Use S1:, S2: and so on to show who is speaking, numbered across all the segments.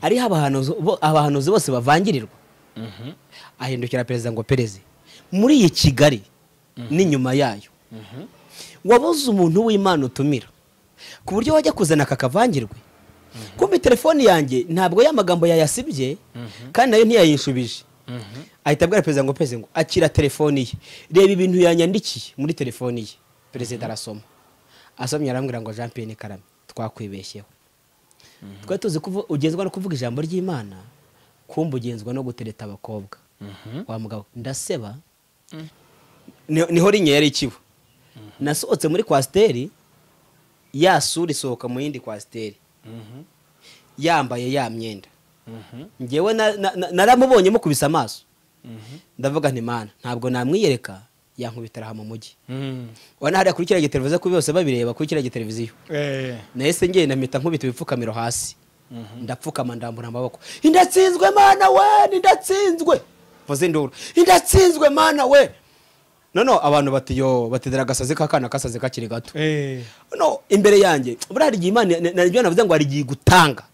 S1: Ariho abahanuzi bose bavangirirwa. Ahindukira perezida ngo pereze muri iyi Kigali n'inyuma yayo wabuze umuntu w'Imana utumira ku buryo wajya kuzana kakavangirwe. Kumbi telefoni yanjye ntabwo y'amagambo yayasibye kandi nayo ntiyayinshubije. Ahita abwira perezida ngo perezida ngo akira telefoni ye, reba ibintu yanyandikiye muri telefoni ye. Perezida arasoma, asomye arambwira ngo Jean Pierre Karame twakwibeshyeho, twe tuzi ko ugenzwa no kuvuga ijambo ry'Imana, kumba ugenzwa no gutereta abakobwa. Wa mugabo ndaseba niho rinye yari ikibo. Nasohotse muri kwasiteri yasura isohoka mu yindi kwasiteri yambaye ya myenda. Ngewe naramubonye mukubise amaso ndavuga nti Mana ntabwo namwiyereka, yankubitara ha mu mujyi. Wana hariya kuri kiriya giteleviziyo ko bose babireba kuri kiriya giteleviziyo. Nahise ngenda mpita nkubita ibipfukamiro hasi, ndapfukama ndambura amaboko, indatsinzwe Mana we, indatsinzwe, mvuze induru, indatsinzwe Mana we. No abantu bati yo batidera gasaze kakana kasaze kakiri gato. No imbere yanjye buriya hari igihe Imana naryo navuze ngo hari igihe gutanga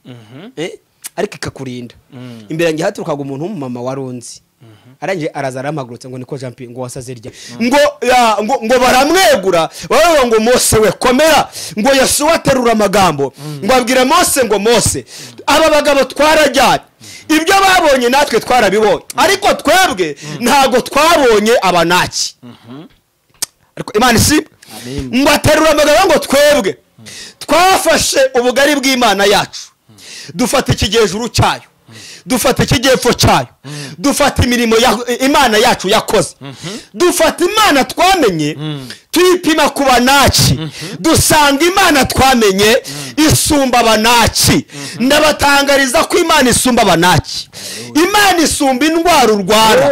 S1: ariko ikakurinda. Imbere yanjye haturukaga umuntu w'umumama warunzi, arangije araza arampagurutse ngo niko Jean Pierre ngo wasaze rya ngo baramwegura bavuga ngo Mose we komera, ngo Yesu aterura amagambo ngo abwira Mose ngo Mose aba bagabo twarajyanye ibyo babonye natwe twarabibonye, ariko twebwe ntago twabonye abanaki. Ariko Imana isi ngo aterura amagambo ngo twebwe twafashe ubugari bw'Imana yacu, dufata ikigejuru cyayo, dufata ikigepfo cyayo, dufata imirimo Imana yacu yakoze, dufata Imana twamenye tuyipima ku banaki, dusanga Imana twamenye isumba abanaki. Ndabatangariza ko Imana isumba abanaki. Imana isumba indwara urwara,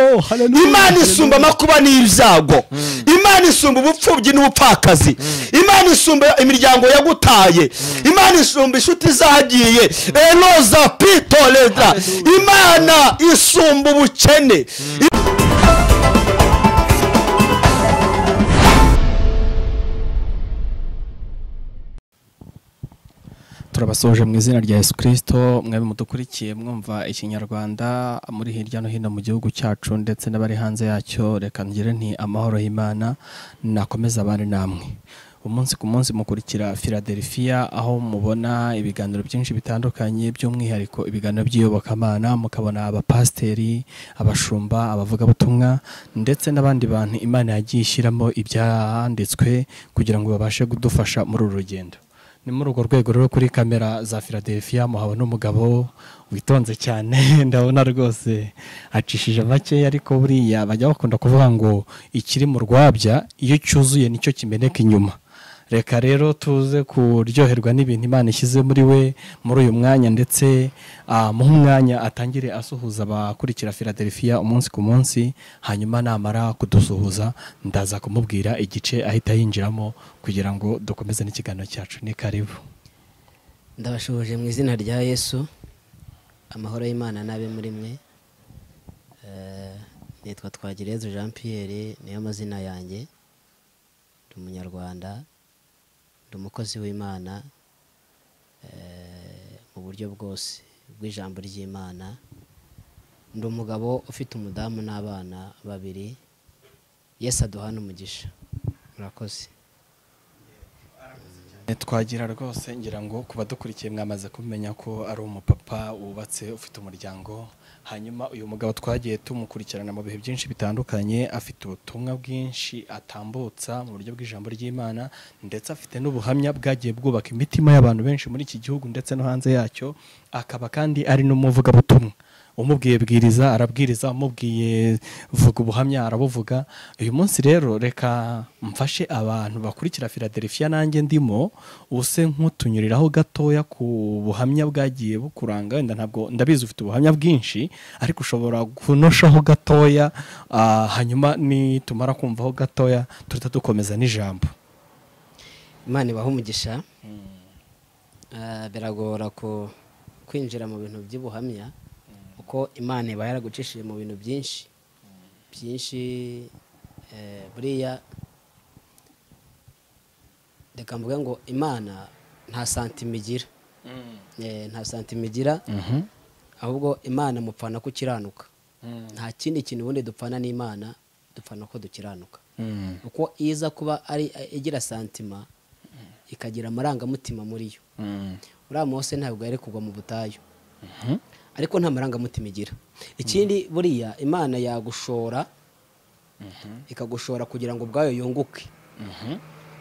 S1: Imana isumba amakuba n'ibyago, Imana isumba ubupfubyi n'ubupfakazi, Imana isumba imiryango yagutaye, Imana isumba inshuti zagiye, eloza pitoledra, Imana isumba ubukene.
S2: Turabasoje mu izina rya Yesu Kristo, mwabe mudukurikiye mwumva ikinyarwanda muri hirya no hino mu gihugu cyacu ndetse n'abari hanze yacyo. Reka ngire nti amahoro y'Imana nakomeza abane namwe. Umunsi ku munsi mukurikira Philadelphia, aho mubona ibiganiro byinshi bitandukanye, by'umwihariko ibiganiro by'iyobokamana, mukabona abapasteri, abashumba, abavugabutumwa ndetse n'abandi bantu Imana yagiye ishyiramo ibyanditswe kugira ngo babashe kudufasha muri uru rugendo. Ni muri urwo rwego rero kuri kamera za Philadelphia muhabona umugabo witonze cyane, ndabona rwose acishije make, ariko buriya bajya bakunda kuvuga ngo ikiri mu rwabya iyo cyuzuye nicyo kimeneka inyuma. Reka rero tuze kuryoherwa n'ibintu Imana ishyize muri we muri uyu mwanya, ndetse mu mwanya atangire asuhuza abakurikira Philadelphia umunsi ku munsi, hanyuma namara kudusuhuza ndaza kumubwira igice ahita yinjiramo kugira ngo dukomeze n'ikiganiro cyacu. Ni karibu.
S1: Ndabashuhuje mu izina rya Yesu, amahoro y'Imana nabe muri mwe. Nitwa Twagireyezu Jean Pierre niyo mazina yanjye, ndi umunyarwanda, ndi umukozi w'Imana mu buryo bwose bw'ijambo ry'Imana, ndi umugabo ufite umudamu n'abana babiri. Yesu aduhana umugisha. Murakoze.
S2: Twagira rwose ngira ngo kuba dukurikiye mwamaze kumenya ko ari umupapa wubatse ufite umuryango. Hanyuma uyu mugabo twagiye tumukurikirana mu bihe byinshi bitandukanye, afite ubutumwa bwinshi atambutsa mu buryo bw'ijambo ry'Imana, ndetse afite n'ubuhamya bwagiye bwubaka imitima y'abantu benshi muri iki gihugu ndetse no hanze yacyo. Akaba kandi ari n'umuvugabutumwa. Umubwiye bwiriza arabwiriza, umubwiye vuga ubuhamya arabuvuga. Uyu munsi rero reka mfashe abantu bakurikira Philadelphia nanjye ndimo, use nkutunyuriraho gatoya ku buhamya bwagiye bukuranga. Wenda ntabwo ndabizi ufite ubuhamya bwinshi, ariko ushobora kunoshaho gatoya, hanyuma nitumara kumvaho gatoya turita dukomeza n'ijambo.
S1: Imana ibahe umugisha. Biragora ko kwinjira mu bintu by'ubuhamya uko Imana iba yaragucishije mu bintu byinshi byinshi. Buriya reka mvuge ngo Imana nta santima igira. Nta santima igira, ahubwo Imana mupfana ko ukiranuka. Nta kindi kintu ubundi dupfana n'Imana, dupfana ko dukiranuka. Uko iza kuba ari igira santima, ikagira amarangamutima muri yo, uriya Mose ntabwo yari kugwa mu butayu. Ariko nta marangamutima igira. Ikindi, buriya Imana yagushora, ikagushora kugira ngo ubwayo yunguke,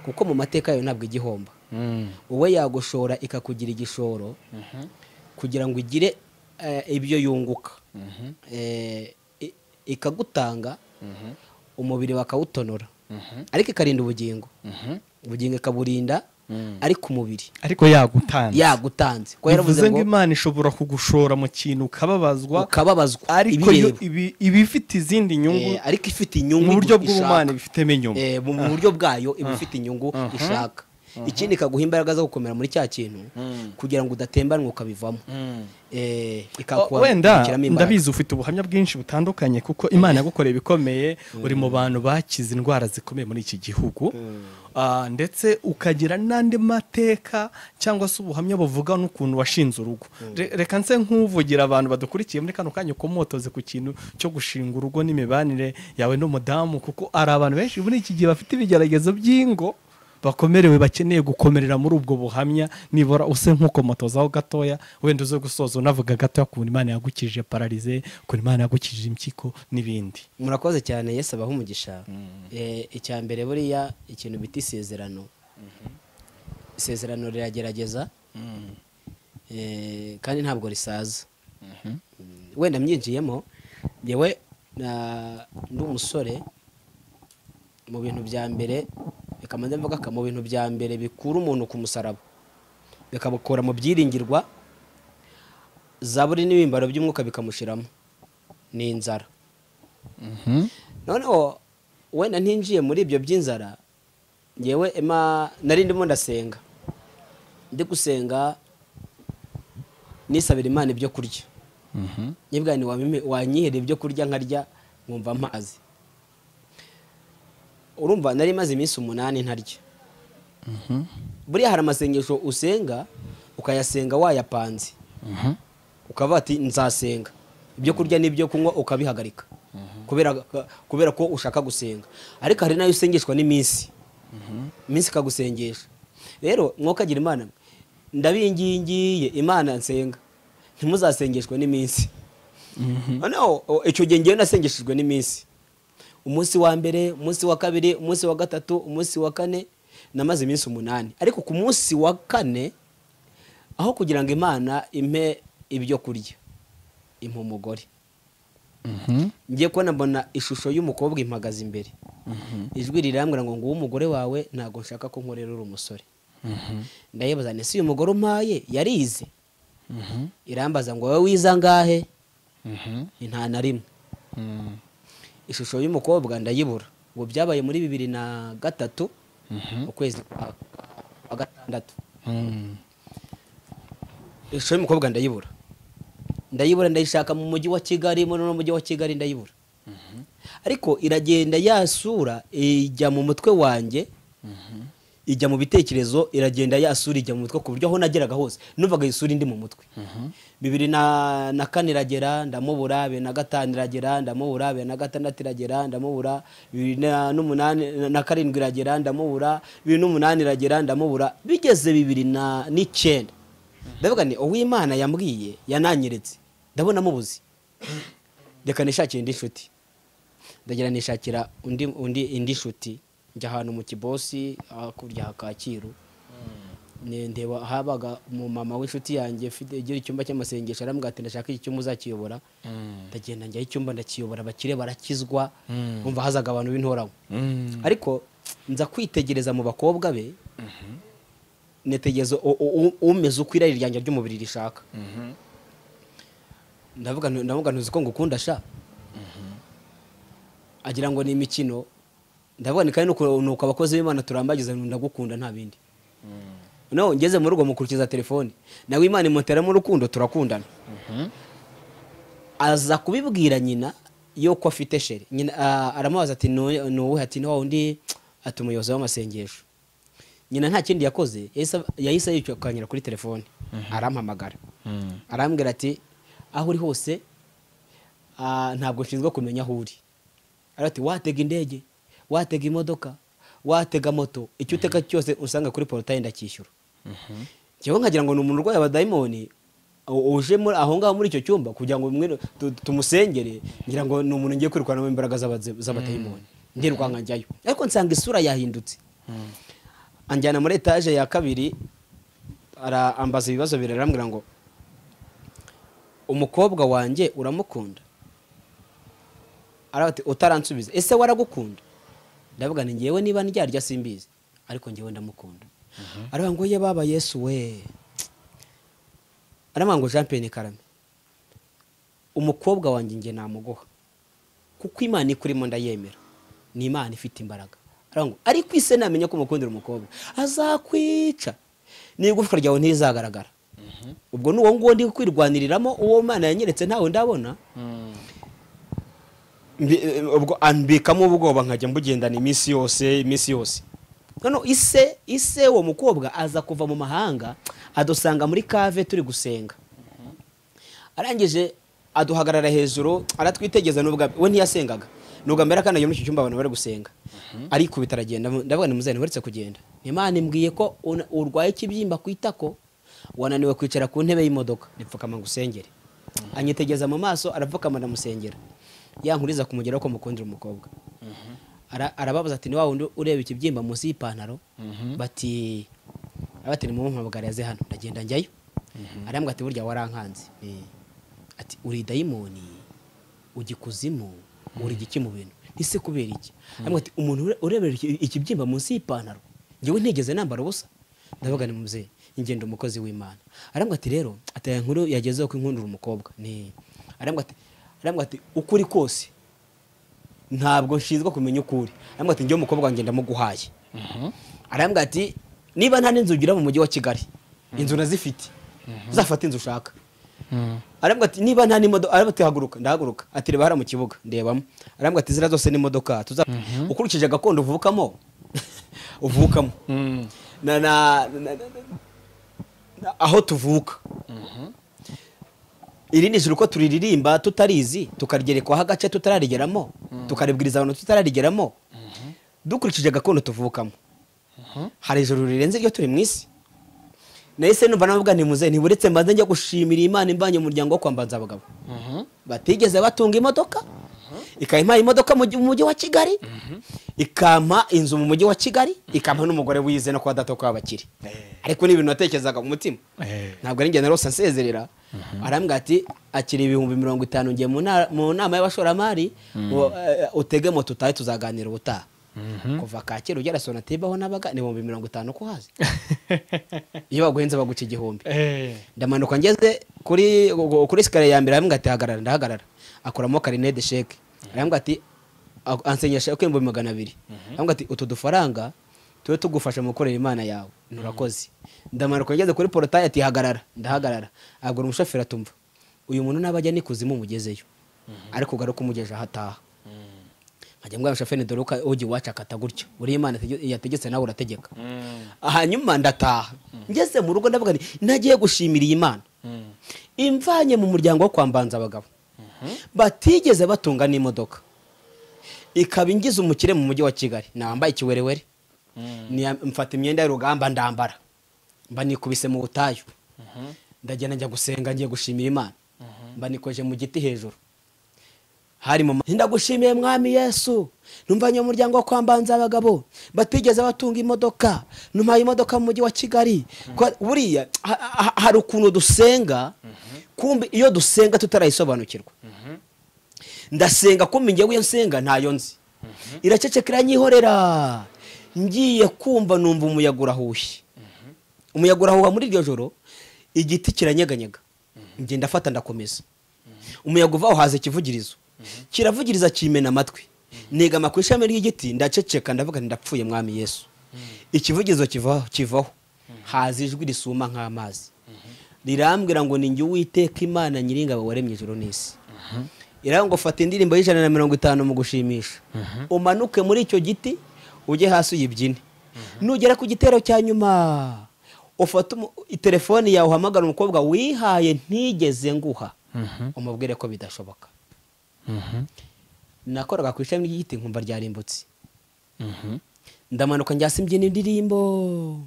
S1: kuko mu mateka yayo ntabwo igihomba. Wowe yagushora ikakugira igishoro kugira ngo igire ibyo yunguka. Ikagutanga, umubiri bakawutonora, ariko ikarinda ubugingo. Ubugingo ikaburinda, ariko umubiri
S2: Ariko yagutanze.
S1: Yagutanze. Ko yaravuze
S2: Bivuze ngo
S1: ngo
S2: Imana ishobora kugushora mu kintu ukababazwa,
S1: ukababazwa,
S2: ariko yo
S1: ibireba.
S2: Iba ifite izindi nyungu.
S1: Ariko ifite inyungu
S2: Mu buryo
S1: ishaka.
S2: bw'ubumana ibifitemo inyungu.
S1: Mu buryo bwayo iba ifite inyungu ishaka. Ikindi, ikaguha imbaraga zo gukomera muri cya kintu kugira ngo udatembanwa ukabivamo. Ikakuha
S2: Wenda
S1: ikubikiramo imbaraga.
S2: ndabizi ufite ubuhamya bwinshi butandukanye, kuko Imana yagukoreye ibikomeye, uri mu bantu bakize indwara zikomeye muri iki gihugu. Ndetse ukagira n'andi mateka cyangwa se ubuhamya buvuga n'ukuntu washinze urugo. Reka nse nk'uvugira abantu badukurikiye muri kano kanya, ukomotoze ku kintu cyo gushinga urugo n'imibanire yawe n'umudamu, kuko hari abantu benshi muri iki gihe bafite ibigeragezo by'ingo, bakomerewe, bakeneye gukomerera muri ubwo buhamya. Nibura use nk'ukomotozaho gatoya, wenda uze gusoza unavuga gatoya ukuntu Imana yagukijije paralysie, ukuntu Imana yagukijije impyiko n'ibindi.
S1: Murakoze cyane, Yesu abaha umugisha. Icya mbere, buriya ikintu bita isezerano, isezerano riragerageza, kandi ntabwo risaza. Wenda mbyinjiyemo, njyewe ndi umusore, mu bintu bya mbere, reka mbanze mvuga ko mu bintu bya mbere bikura umuntu ku musaraba, bikamukura mu byiringirwa, zaburi n'ibimbaro by'umwuka bikamushiramo, ni inzara. Noneho wenda ntinjiye muri ibyo by'inzara, ngewe ema nari ndimo ndasenga, ndi gusenga nisabira Imana ibyo kurya. Nibwa ni wanyihera ibyo kurya nkarya nkumva mpazi. Urumva nari maze iminsi 8 ntarya. Buriya hari amasengesho usenga ukayasenga wayapanze, ukavuga ati nzasenga, ibyo kurya n'ibyo kunywa ukabihagarika kubera ko ushaka gusenga. Ariko hari n'ayo usengeshwa n'iminsi, iminsi ikagusengesha. Rero mwokagira Imana, ndabingingiye Imana nsenga, ntimuzasengeshwe n'iminsi. Noneho icyo gihe ngewe nasengeshejwe n'iminsi. Umunsi wa mbere, umunsi wa kabiri, umunsi wa gatatu, umunsi wa kane, namaze iminsi 8. Ariko ku munsi wa kane, aho kugira ngo Imana impe ibyo kurya, impa umugore. Ngiye kubona mbona ishusho y'umukobwa impagaze imbere. Ijwi rirambwira ngo nguwo umugore wawe, ntabwo nshaka ko nkorera uri umusore. Ndayibaza nti ese uyu mugore umpaye yarize? Irambaza ngo wowe wize angahe? Ni nta na rimwe. Ishusho y'umukobwa ndayibura. Ngo byabaye muri 2003, ukwezi kwa gatandatu. Ishusho y'umukobwa ndayibura, ndayibura, ndayishaka mu mujyi wa Kigali, muri uno mujyi wa Kigali ndayibura. Ariko iragenda yasura ijya mu mutwe wanjye, ijya mu bitekerezo, iragenda yasura ijya mu mutwe, ku buryo aho nageraga hose numvaga isura indi mu mutwe. 2004 iragera ndamubura, 2005 iragera ndamubura, 2006 iragera ndamubura, 2008 na karindwi iragera ndamubura, 2008 iragera ndamubura. Bigeze 2009 ndavuga ni Uwimana yambwiye, yananyeretse, ndabona mubuzi, reka nishakire indi nshuti. Ndagira nishakira undi indi nshuti, njya ahantu mu kibosi hakurya Kacyiru. Ndeba habaga umumama w'inshuti yanjye ufite igira icyumba cy'amasengesho, arambwira ati ndashaka iki cyumba uzakiyobora. Ndagenda njyayo, icyumba ndakiyobora, abakire barakizwa, umva hazaga abantu b'intoranywa. Ariko nza kwitegereza mu bakobwa be, nitegereza umeze uko irari ryanjye ry'umubiri rishaka. Ndavuga ntuzi ko ngukunda sha. Agira ngo ni imikino. Ndavuga ni kandi nuko abakozi b'Imana turambagiza, ndagukunda nta bindi. No ngeze mu rugo mukurikiza telefone, nawe Imana imuteramo urukundo, turakundana. Aza kubibwira nyina yuko afite chéri. Nyina aramubaza ati ni uwuhe? Ati ni wa wundi, ati umuyobozi w'amasengesho. Nyina nta kindi yakoze, yahise yicukanyira kuri telefone, arampamagara, arambwira ati aho uri hose ntabwo nshinzwe kumenya aho uri. Arati watega indege, watega imodoka, watega moto, icyo uteka cyose usanga kuri portail ndacyishyura. Njyewe nkagira ngo ni umuntu urwaye abadayimoni uje muri aho ngaho muri icyo cyumba kugira ngo tumusengere, ngira ngo ni umuntu ngiye kwirukanamo imbaraga z'abadayimoni, ndirwanka njyayo, ariko nsanga isura yahindutse. Anjyana muri etage ya kabiri, arambaza ibibazo birarambwira ngo umukobwa wanjye uramukunda? Arati utaransubiza, ese waragukunda? Ndavuga nti ngewe niba ndyarya simbizi, ariko ngewe ndamukunda. Aravuga ngo ye baba Yesu we. Aravuga ngo Jean Pierre Karame, umukobwa wanjye nge namuguha kuko Imana ikurimo ndayemera, ni Imana ifite imbaraga. Aravuga ngo ariko ise namenya ko mukundira umukobwa azakwica, n'igufwa ryawe ntirizagaragara. Ubwo n'uwo nguwo ndi kwirwaniriramo, uwo Imana yanyeretse ntawe ndabona. Ubwo ambikamo ubwoba nkajya mbugendana iminsi yose iminsi yose. None ise uwo mukobwa aza kuva mu mahanga, adusanga muri kave turi gusenga. Arangije aduhagarara hejuru aratwitegeza, n'ubwa we ntiyasengaga, n'ubwa mbere akanagiye muri icyo cyumba abantu bari gusenga, arikubita aragenda. Ndavuga ni muzene uretse kugenda, Imana imbwiye ko urwaye ikibyimba ku itako, wananiwe kwicara ku ntebe y'imodoka, nipfukama ngusengere. Anyitegeza mu maso arapfukama ndamusengera. Yankuriza kumugeraho ko mukundira umukobwa. Arababaza ati ni wa wundi ureba ikibyimba munsi y'ipantaro? Bati abati ni mumpamagara yaze hano. Ndagenda njyayo. Arambwira ati burya warankanze. Ati uri dayimoni, ugikuzimu, uri giki mu bintu. Nise kubera iki? Arambwira ati umuntu urebera ikibyimba munsi y'ipantaro, ngewe ntigeze nambara ubusa. Ndavuga ni muzee, ingendo umukozi w'Imana. Arambwira ati rero ataya nkuru yagezeho ko inkundura umukobwa. Ni arambwira ati ukuri kose ntabwo nshinzwe kumenya ukuri. Arambwira ati njye umukobwa wanjye ndamuguhaye. Arambwira ati niba nta n'inzu ugira mu mujyi wa Kigali, inzu nazifite, uzafata inzu ushaka. Arambwira ati niba nta n'imodoka, arambwira ati haguruka, ndahaguruka. Ati reba hara mu kibuga, ndebamo. Arambwira ati zira zose n'imodoka ukurikije gakondo uvukamo uvukamo na aho tuvuka. Iri ni ijuru ko turiririmba tutarizi, tukaryerekwaho agace tutararigeramo, tukaribwiriza abantu tutararigeramo, dukurikije gakondo tuvukamo. Hari ijuru rirenze iryo turi mu isi. Nahise numva navuga nti muze ntiburetse mbanze njya gushimira Imana imbanye umuryango wo kwambanza abagabo batigeze batunga imodoka, ikampa imodoka mu mujyi wa Kigali, ikampa inzu mu mujyi wa Kigali, ikampa n'umugore wize no kwa data kwa bakiri. Ariko ni ibintu natekerezaga mu mutima, ntabwo ari njye narose nsezerera. Arambwira ati akiri 50,000 ngiye mu nama y'abashoramari, utege moto utahe tuzaganira ubutaha. Kuva Kacyiru ugera Sonatube aho nabaga ni 50,000 ko hazi. Iyo baguhenze baguca 1000. Ndamanuka ngeze kuri escalier ya mbere, arambwira ati hagarara, ndahagarara. Akuramo carnet de chèque. Arambwira ati ansenyesha ko 200,000. Arambwira ati utu dufaranga tube tugufasha mu gukorera Imana yawe, nurakoze. Ndamanuka ngeze kuri portail ati hagarara, ndahagarara. Agura umushoferi atumva uyu muntu nabajya nikuzimu mugezeyo, ariko garuka umugeje ahataha. Nkajya mbwira umushoferi dore uko ujya iwacu akata gutyo, uri Imana yategetse nawe urategeka. Hanyuma ndataha ngeze mu rugo ndavuga nti nagiye gushimira iyi Imana imvanye mu muryango wo kwambanza abagabo batigeze batunga n'imodoka, ikaba ingize umukire mu mujyi wa Kigali. Nambaye ikiwerewere, mfata imyenda y'urugamba ndambara, mba nikubise mu butayu, ndagenda njya gusenga ngiye gushimira Imana, mba nikoje mu giti hejuru. Hari mu ndagushimiye Mwami Yesu, numvanye umuryango wo kwambanza abagabo batigeze batunga imodoka, numpaye imodoka mu mujyi wa Kigali. Buriya hari ukuntu dusenga, kumbe iyo dusenga tutarayisobanukirwa. Ndasenga kumbe ngewe iyo nsenga ntayo nzi, iraceceka iranyihorera. Ngiye kumva numva umuyaga urahushye, umuyaga urahuha muri iryo joro, igiti kiranyeganyega, ngenda afata ndakomeza. Umuyaga uva haza ikivugirizo, kiravugiriza kimena amatwi, negama ku ishami ry'igiti ndaceceka, ndavuga nti ndapfuye Mwami Yesu. Ikivugirizo kivaho, haza ijwi risuma nk'amazi, rirambwira ngo ni njye Uwiteka Imana Nyiringabo waremye ijuru n'isi. Iravuga ngo fata indirimbo y'150 mu gushimisha, umanuke muri icyo giti ujye hasi uyibyine. Nugera ku gitero cya nyuma ufata telefoni yawe uhamagara umukobwa wihaye ntigeze nguha, umubwire ko bidashoboka. Nakoraga ku ishami ry'igiti nkumva ryarimbutse. Ndamanuka njya simbyina indirimbo,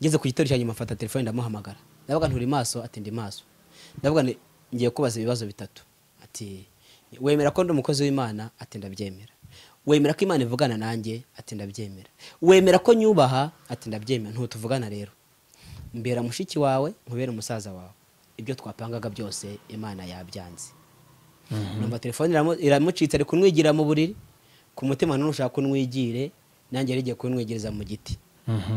S1: ngeze ku gitero cya nyuma mfata telefoni ndamuhamagara, ndavuga nturi maso? Ati ndi maso. Ndavuga nti ngiye kubaza ibibazo bitatu. Ati wemera ko ndi umukozi w'Imana? Ati ndabyemera. Wemera ko Imana ivugana nanjye? Ati ndabyemera. Wemera ko nyubaha? Ati ndabyemera. Ntutuvugana rero, mbera mushiki wawe nkubere umusaza wawe, ibyo twapangaga byose Imana yabyanze. Numva telefone iramucitse, ari kunwigira mu buriri ku mutima, ntushaka kunwigire nanjye yari igiye kunwigereza mu giti.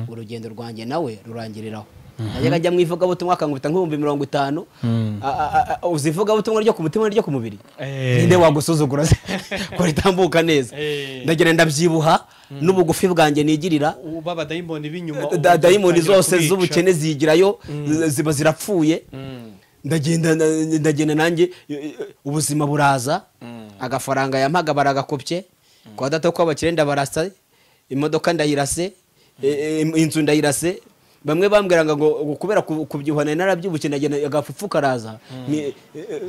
S1: Urugendo rwanjye nawe rurangiriraho. Najyaga njya mu ivugabutumwa akankubita nk'ibihumbi 50. Uzi ivugabutumwa ryo ku mutima ryo ku mubiri, ninde wagusuzugura se ko ritambuka neza? Ndagenda ndabyibuha n'ubugufi bwanjye nigirira,
S2: uba abadayimoni b'inyuma,
S1: dayimoni zose z'ubukene zigirayo, ziba zirapfuye. Ndagenda ndagenda nanjye ubuzima buraza, agafaranga yampaga baragakopye, kwa data kw'abakire ndabarasa, imodoka ndayirase, inzu ndayirase. Bamwe bambwiraga ngo kubera kubyibuha nari narabyibushye, ndagenda agafufu karaza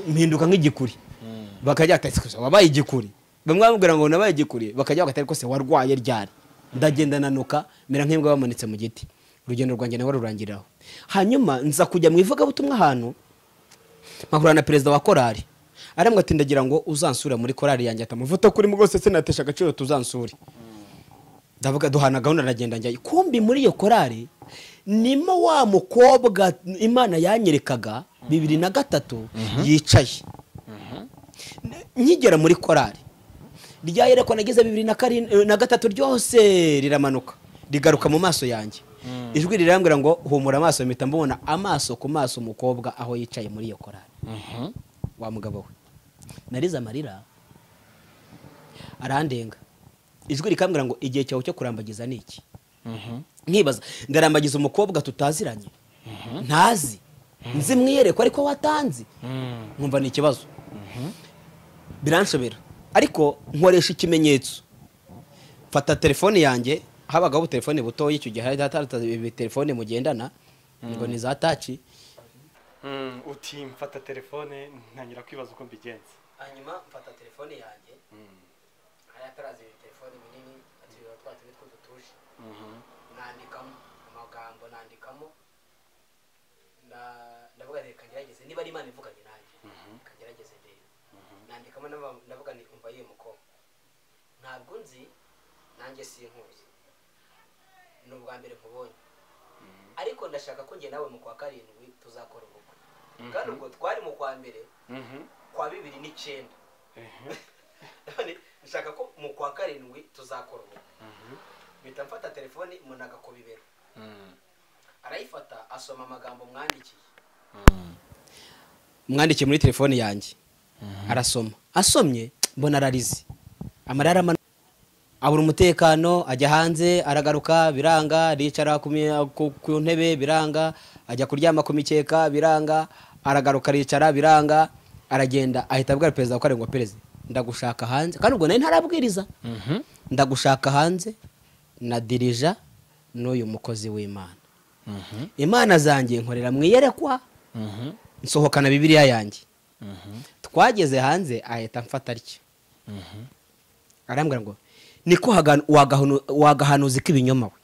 S1: mpinduka nk'igikuri, bakajya bati wabaye igikuri. Bamwe bambwira ngo nabaye igikuri, bakajya bagati ariko se warwaye ryari? Ndagenda nanuka mera nk'imbwa bamanitse mu giti. Urugendo rwanjye nawe rurangiriraho. Hanyuma nza kujya mu ivugabutumwa ahantu mpahura na perezida wa korali, arambwira ati ndagira ngo uzansure muri korali yanjye, ati amavuta kuri mu rwose sinatesha agaciro tuzansure. Ndavuga duhana gahunda, ndagenda njyayo. Kumbi muri iyo korali nimo wa mukobwa Imana yanyerekaga 2003 yicaye. Nkigera muri korali rya yerekwa nagize 2003 ryose riramanuka rigaruka mu maso yanjye. Ijwi rirambwira ngo humura amaso, mpita mbona amaso ku maso umukobwa aho yicaye muri iyo korali. Wa mugabo we narize amarira arandenga. Ijwi rikambwira ngo igihe cyawe cyo kurambagiza ni iki? Nkibaza ndarambagiza umukobwa tutaziranye, ntazi, nzi mwiyerekwa ariko watanzi, nkumva ni ikibazo, biranshobera. Ariko nkoresha ikimenyetso, mfata telefone yanjye, habagaho telefone butoya icyo gihe, hari telefone mugendana ngo ni za taci.
S2: Uti mfata telefone ntangira kwibaza uko mbigenza.
S1: Hanyuma mfata telefone yanjye, hari atarazi telefone minini ati twatubitwe tw'udutuje, nandikamo amagambo, nandikamo ndavuga reka ngerageze niba ari Imana ivuganye nanjye, reka ngerageze ndebe. Nandikamo ndavuga nti umva ye mukobwa, ntabwo nzi nanjye sinkuzi, ni ubwa mbere nkubonye, ariko ndashaka ko njye nawe mu kwa 7 tuzakora ubukwe. Kandi ubwo twari mu kwa mbere kwa 2009. Ndashaka ko mu kwa 7 tuzakora ubukwe. Mpita mfata telefoni munaga ku bibero, arayifata asoma amagambo mwandikiye muri telefoni yanjye, arasoma. Asomye mbona ararize, amarara abura umutekano, ajya hanze aragaruka biranga, aricara ku ntebe biranga, ajya kuryama ku mikeka biranga, aragaruka aricara biranga, aragenda ahita abwira perezida ko ari ngo perezida ndagushaka hanze. Kandi ubwo nari ntarabwiriza, ndagushaka hanze na dirija n'uyu mukozi w'Imana. Imana zanjye nkorera mwiyerekwa, nsohokana Bibiliya yanjye. Twageze hanze ahita amfata atya, arambwira ngo niko wagahanuzi k'ibinyoma we.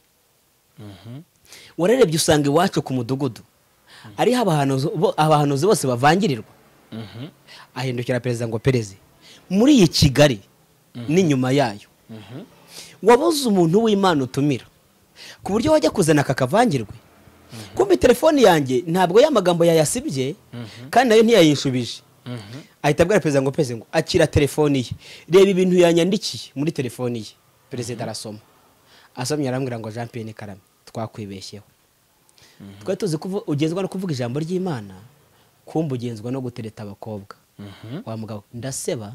S1: Wararebye usanga iwacu ku mudugudu ariho abahanuzi bose bavangirirwa. Ahindukira perezida ngo perezida muri iyi Kigali n'inyuma yayo wabuze umuntu w'Imana utumira ku buryo wajya kuzana akakavangirwe. Kumbi telefoni yanjye ntabwo y'amagambo yayasibye kandi nayo ntiyayinshubije. Ahita abwira perezida ngo perezida ngo akira telefoni ye, reba ibintu yanyandikiye muri telefoni ye. Perezida arasoma, asomye arambwira ngo Jean Pierre Karame twakwibeshyeho. Twari tuzi ko ugenzwa no kuvuga ijambo ry'Imana, kumba ugenzwa no gutereta abakobwa. Wa mugabo ndaseba,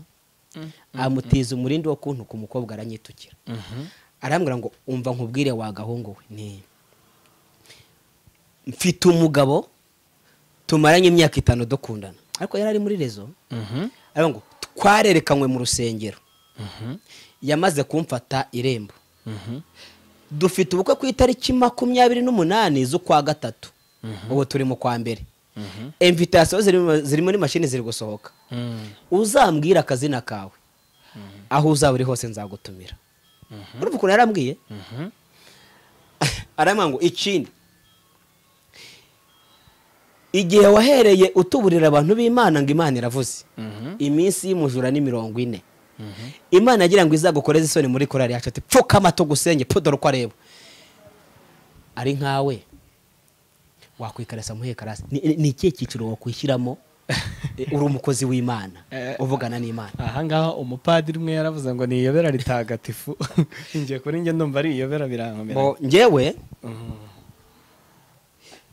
S1: amutiza umurindi wo kuntuka umukobwa aranyitukira. Arambwira ngo umva nkubwire wa gahungu we, ni mfite umugabo tumaranye imyaka 5 dukundana, ariko yari ari muri rezo. Arambwira ngo twarerekanywe mu rusengero, yamaze kumfata irembo, Dufite ubukwe ku itariki 28 z'ukwa gatatu, ubu turi mu kwa mbere. Invitation ziri muri mashini ziri gusohoka. Uzambwira akazina kawe aho uzaba uri hose nzagutumira. Urumva ukuntu yarambwiye? Arambwira ngo ikindi, igihe wahereye utuburira abantu b'Imana ngo Imana iravuze, iminsi y'umujura ni 40. Imana yagira ngo izagukoreze isoni muri korali yacu, ati pfukama tugusenge, dore uko areba. Ari nkawe wakwikarasa muhe karasi. Ni ikihe cyiciro wakwishyiramo uri umukozi w'Imana uvugana n'Imana?
S2: Aha ngaha umupadiri umwe yaravuze ngo ni iyobera ritagatifu. Ngiye kuri njye ndumva ari iyobera, birankomera.
S1: Njyewe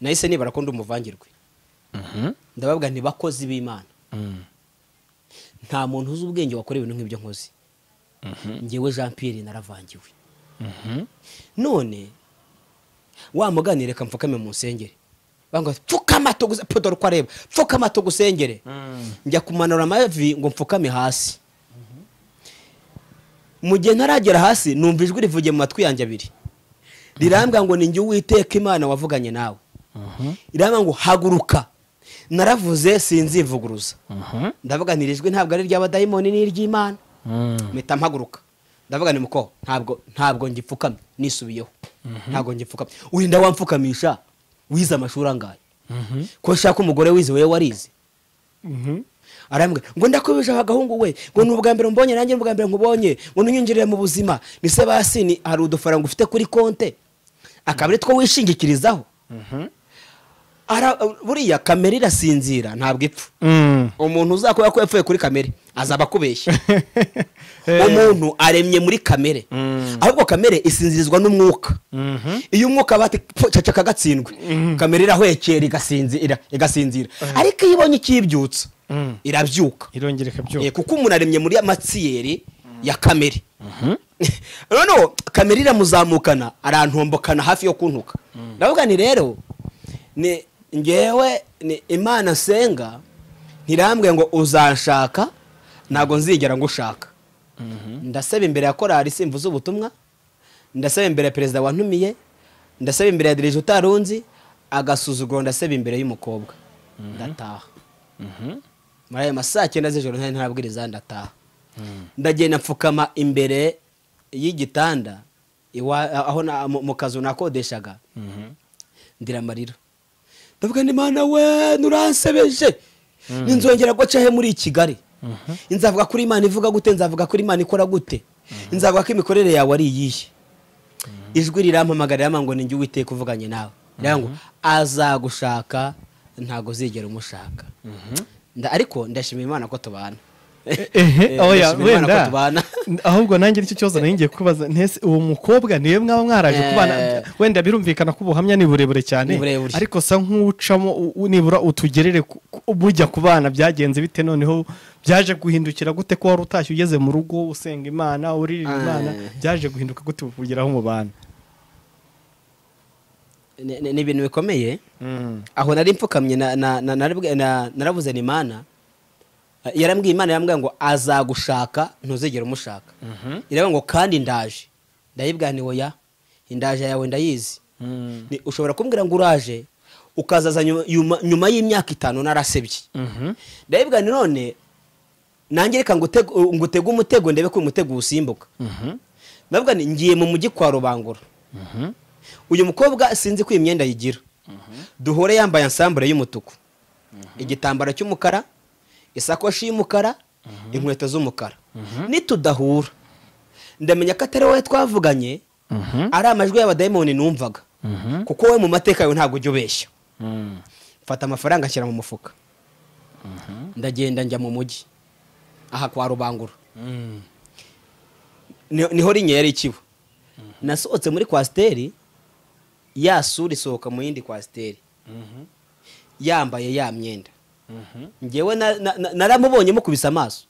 S1: nahise nibara ko ndi umuvangirwe. Ndababwira nti bakozi b'Imana, nta muntu uzi ubwenge wakora ibintu nk'ibyo nkoze. Njyewe Jean Pierre naravangiwe. None wa mugani reka mfukame mu nsengere, banga pfukama tuguze, dore uko areba, pfukama tugusengere. Njya kumanura amavi ngo mfukame hasi. Mu gihe ntaragera hasi numva ijwi rivugiye mu matwi yanjye abiri, rirambwira ngo ni njye Uwiteka Imana wavuganye nawe. Irambwira ngo haguruka. Naravuze sinzivuguruza. Ndavuga nti ijwi ntabwo ari iry'abadayimoni ni iry'Imana. Mpita mpaguruka. Ndavuga ni muko ntabwo ngipfukamye, nisubiyeho. Ntabwo ngipfukamye. Urinda wamfukamisha wize amashuri angahe? Ko nshaka umugore wize wewe warize. Arambwira ngo ndakubije agahungu we, ngo ni ubwa mbere mbonye nanjye ubwa mbere nkubonye, ngo nunyinjirire mu buzima. Ni se basi ni hari udufaranga ufite kuri konte akaba ari two wishingikirizaho. Buriya kamere irasinzira ntabwo ipfa. Umuntu uzakora ko yapfuye kuri kamere azaba akubeshya. Umuntu aremye muri kamere, ahubwo kamere isinzirizwa n'umwuka. Iyo umwuka bati cacaka gatsindwe, kamere irahwekera igasinzira. Ariko iyo ibonye ikibyutsa irabyuka,
S2: irongera ikabyuka,
S1: kuko umuntu aremye muri amatsiyeri ya kamere. Noneho kamere iramuzamukana, arantombokana hafi yo kuntuka. Ndavuga nti rero ni ngewe ni Imana nsenga ntirambwe ngo uzanshaka, ntago nzigera ngushaka. Ndasaba imbere ya korali simvuze ubutumwa, ndasaba imbere ya perezida wantumiye, ndasaba imbere ya dirije utarunzi agasuzuguro, ndasaba imbere y'umukobwa. Ndataha muri ayo masaa 9 z'ijoro ntari ntarabwiriza, ndataha. Ndagenda mfukama imbere y'igitanda aho mu kazu nakodeshaga, ndira amarira. Ndavuga nti Mana we nuransebeje, ninzongera guca he muri Kigali? Nzavuga kuri Imana ivuga gute? Nzavuga kuri Imana ikora gute? Nzavuga ko imikorere yawe ari iyihe? Ijwi rirampamagarira ngo ni njye Uwiteka uvuganye nawe. Ngo azagushaka ntago zigera umushaka. Ariko ndashimira Imana ko tubana.
S2: Oya wenda ahubwo nanjye nicyo kibazo nari ngiye kubaza, ntese uwo mukobwa niwe mwaba mwaraje kubana? Wenda birumvikana ko ubuhamya ni burebure cyane, ariko sa nk'ucamo nibura utugerere bujya kubana byagenze bite? Noneho byaje guhindukira gute ko wari utashye ugeze mu rugo usenga Imana uririra Imana, byaje guhinduka gute kugeraho mu bana?
S1: Ni ibintu bikomeye. Aho nari mfukamye narabuze ni Imana yarambwiye, Imana yarambwiye ngo azagushaka ntuzigera umushaka. Iravuga ngo kandi ndaje. Ndayibwira nti oya, indaje yawe ndayizi. Ushobora kumbwira ngo uraje ukazaza nyuma y'imyaka 5 narasebye. Ndayibwira nti none nanjye reka ngutege umutego ndebe ko umutego usimbuka. Ndavuga nti ngiye mu mujyi kwa Rubangura. Uyu mukobwa sinzi ko imyenda yigira. Duhore yambaye ensemble y'umutuku, igitambaro cy'umukara, isakoshi y'umukara, inkweto z'umukara. Nitudahura ndamenya ko atari wowe twavuganye, ari amajwi y'abadayimoni numvaga, kuko wowe mu mateka yawe ntabwo ujya ubeshya. Mfata amafaranga nshyira mu mufuka, ndagenda njya mu mujyi aha kwa Rubangura. Niho rinye yari ikibo. Nasohotse muri kwasiteri, ya sura isohoka mu yindi kwasiteri, yambaye ya myenda. Njyewe naramubonye mukubise amaso,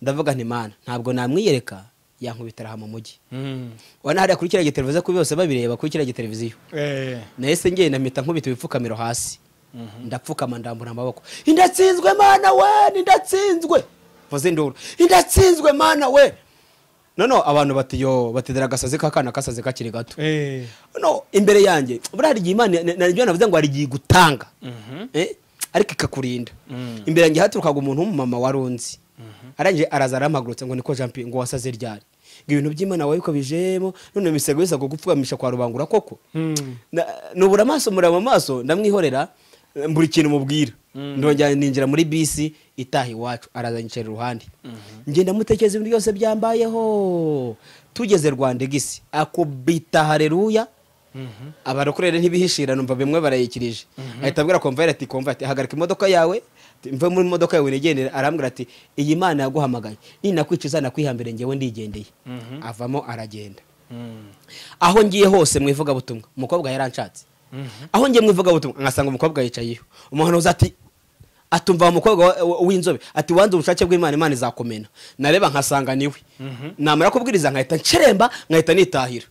S1: ndavuga nti Mana ntabwo namwiyereka, yankubitara aha mu mujyi. Wana hariya kuri kiriya giteleviziyo ko bose babireba kuri kiriya giteleviziyo. Nahise ngenda mpita nkubita ibipfukamiro hasi, ndapfukama ndambura amaboko, indatsinzwe Mana we, indatsinzwe, mvuze induru, indatsinzwe Mana we. No abantu bati yo batedera agasazi k'akana kasaze kakiri gato. No imbere yanjye buriya hari igihe Imana naryo navuze ngo hari igihe gutanga ariko ikakurinda. Imbere yanjye haturukaga umuntu w'umumama warunzi, arangije araza arampagurutse ngo niko Jean Pierre ngo wasaze ryari, ngo ibintu by'Imana wabikobijemo none imisego yose gupfukamisha kwa rubangura koko. Nubura amaso muraba amaso ndamwihorera mbura ikintu mubwira, ndongera ninjira muri bisi itaha iwacu, araza nyicara iruhande, ngenda mutekereza ibintu byose byambayeho. Tugeze Rwanda gisi akubita haleluya, abarokorere ntibihishira numva bimwe barayikirije. Ahita abwira komvayeri ati komvayeri ati hagarika imodoka yawe, mve muri modoka yawe nigendere. Arambwira ati iyi Mana yaguhamagaye ninakwica nakwihambire ngewe ndigendeye. Avamo aragenda. Aho ngiye hose mu ivugabutumwa umukobwa yaranshatse, aho ngiye mu ivugabutumwa ngasanga umukobwa yicayeho. Umuhanuzi ati atumva umukobwa w'inzobe ati wanze ubushake bw'Imana, Imana izakomena. Nareba nkasanga niwe, namara kubwiriza nkahita nceremba nkahita nitahira.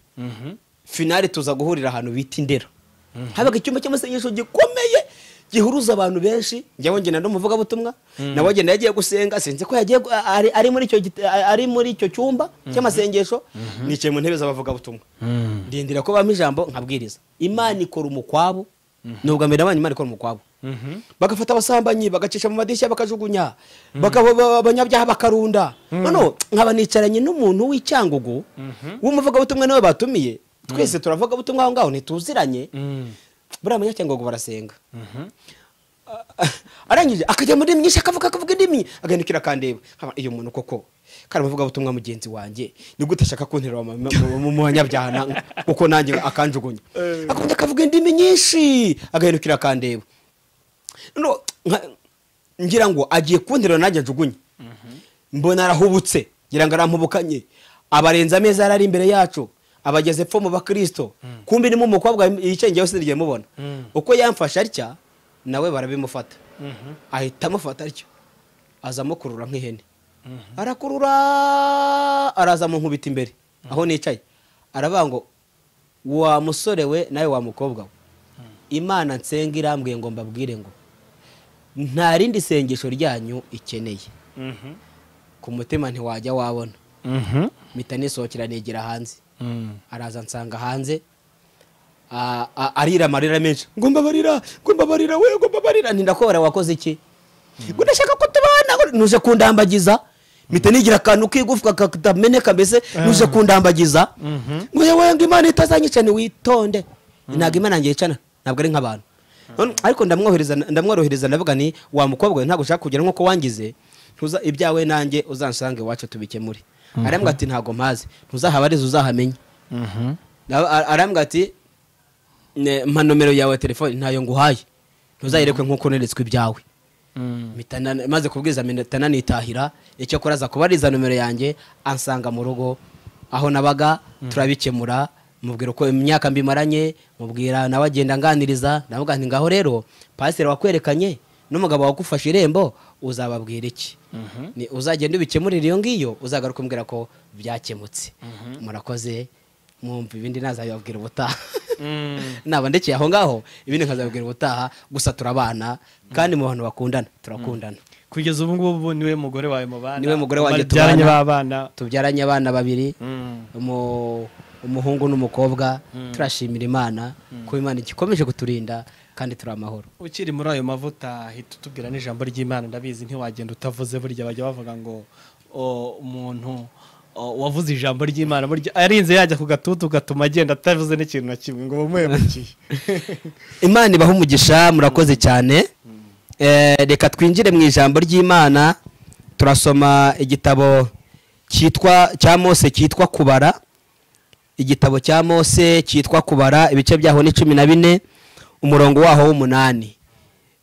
S1: Finale tuza guhurira ahantu bita Indera, habaga icyumba cy'amasengesho gikomeye gihuruza abantu benshi. Njyewe ngenda n'umuvugabutumwa nawe agenda yagiye gusenga, sinzi ko yagiye ari muri icyo cyumba cy'amasengesho. Nicaye mu ntebe z'abavugabutumwa ndindira ko bampa ijambo nkabwiriza. Imana ikora umukwabo, nubwo mbere abana Imana ikora umukwabo, bagafata abasambanyi bagacisha mu madirishya bakajugunya, abanyabyaha bakarunda. None nkaba nicaranye n'umuntu w'icyangugu w'umuvugabutumwa nawe batumiye, twese turavuga butumwa aho ngaho ntituziranye. Buriya abanyacyangugu barasenga. Arangije akajya muri myinshi akavuga indimi, agahindukira akandeba. Iyo muntu koko kandi umuvuga butumwa mugenzi wanjye ni gute ashaka kunterera mu banyabyaha kuko nanjye akanjugunya. Akongera akavuga indimi nyinshi agahindukira akandeba. No ngira ngo agiye kunterera nanjye njugunye, mbona arahubutse ngira ngo arampubukanye, abarenza ameza arari imbere yacu, abageze pfo mu bakristo. Kumbi ni mu mukobwa yicaye ngewe sinigeze mubona. Uko yamfashe atya nawe barabimufata, ahita amufata atyo aza amukurura nk'ihene, arakurura araza amunkubita imbere aho nicaye, aravuga ngo wa musore we nawe wa mukobwa we, Imana nsenga irambwiye ngo mbabwire ngo nta rindi sengesho ryanyu ikeneye. Ku mutima ntiwajya wabona. Mpita nisohokera negera hanze. Araza nsanga hanze arira amarira menshi, ngo mbabarira, ngo mbabarira we, ngo mbabarira. Nti ndakobara wakoze iki? Ngo ndashaka ko tubana, nuje kundambagiza. Mpita nigira akantu k'igufwa katameneka mbese, nuje kundambagiza. Ngo yewe ngo Imana itazanyica. Ni witonde, ntabwo Imana yanjye yicana, ntabwo ari nk'abantu. Ariko ndamworohereza ndavuga ni wa mukobwa we ntabwo ushaka kugira nkuko wangize, ntuza ibyawe nanjye uzansange iwacu tubikemure. Arambwira ati ntago mpazi, ntuzahabariza uzahamenye. Arambwira ati mpa nomero yawe ya telefone, ntayo nguhaye, ntuzayirekwe nkuko neretswe ibyawe. Maze kubwiza mpita nanitahira. Icyo akora aza kubariza nomero yanjye ansanga mu rugo aho nabaga, turabikemura. Mubwira uko imyaka mbimaranye, mubwira nawe agenda nganiriza, ndavuga nti ngaho rero pasiteri wakwerekanye n'umugabo wagufashe irembo uzababwira iki? Ni uzagenda ubikemurira iyo ngiyo, uzagaruka umbwira ko byakemutse. Murakoze, mwumva ibindi nazabibabwira ubutaha. Naba ndekeye aho ngaho, ibindi nkazabibwira ubutaha. Gusa turabana kandi mu bantu bakundana turakundana.
S2: Kugeza ubu ngubu niwe mugore wawe mubana?
S1: Niwe mugore wanjye
S2: tubana,
S1: tubyaranye abana babiri, umuhungu n'umukobwa. Turashimira Imana ko Imana ikomeje kuturinda kandi turi amahoro.
S2: Ukiri muri ayo mavuta hita utubwira n'ijambo ry'Imana. Ndabizi ntiwagenda utavuze, burya bajya bavuga ngo umuntu wavuze ijambo ry'Imana burya arinze yajya ku gatutu gatuma agenda atavuze n'ikintu na kimwe ngo bamuhemukiye.
S1: Imana ibahe umugisha, murakoze cyane. Reka twinjire mu ijambo ry'Imana. Turasoma igitabo cyitwa cya Mose cyitwa Kubara. Igitabo cya Mose cyitwa Kubara, ibice byaho ni 14 umurongo waho w'8.